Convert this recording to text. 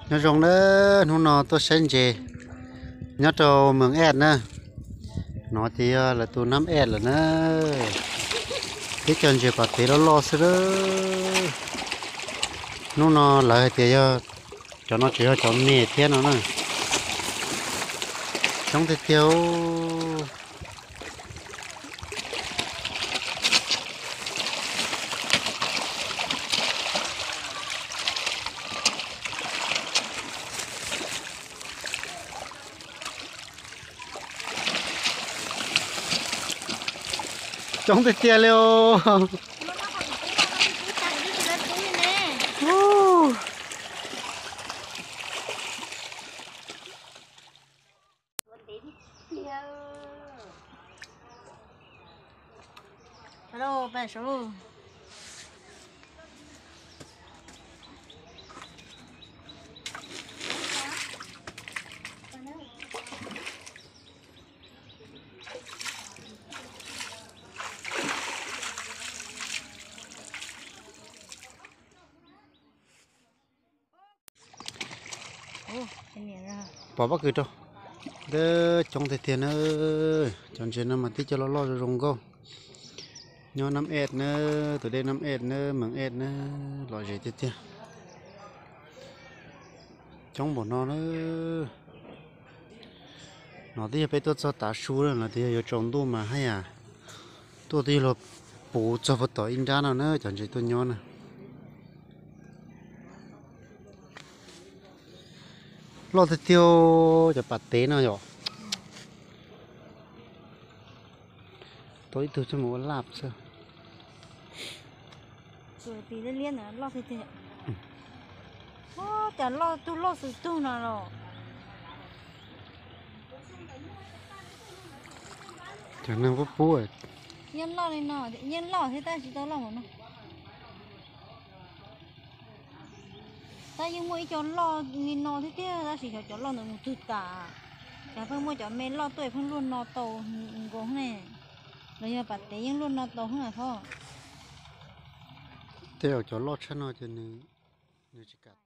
Nyob zoo nawb, hnub no tuaj saib ntses nyob rau Moos Ej na. No ces yog lawv tus Nab Ej lawm na. Tib co ntses pas tev loj loj xwb lawm. Hnub no lawv hais tias yog cov no tseem yog cov me thiab no na. Coob tiag tiag. Coob tiag tiag li os. Pom pob kws rau. Ntawd coob tiag tiag na. Cov ntses no mas tib co loj loj zoo zoo nkauj. Nyob Nab Ej na, tus dej Nab Ej na, Moos Ej na, lom zem tiag tiag. Coob npaum no na. No twb yog peb tuaj txog tav su na, los twb yog yuav tsaus ntuj mas haj yam tuaj twb yog luag puv txog puag tom ib nrab no na, cov ntses tuaj nyob na. Loj tiag tiag, cov pas tev no yom. Tau ib tug coj mus ua laj xwb. Tus liab liab ntawd loj tiag tiag. Ua cas loj tug loj xwm tug no los. Cov neeg pub pub. Yeej loj li no, yeej loj thiab tab sis tsis tau loj npaum no. Tab yeej muaj ib co loj li no thiab tiag, tab sis xyov cov loj ntawd mus twg tas. Ces pheej muaj cov me loj tuaj pheej luaj no tau nkaus ne. Los yog pas tev yeej luaj no tau hos. Tej zaum cov loj tshaj no ces nws, nws tsis kam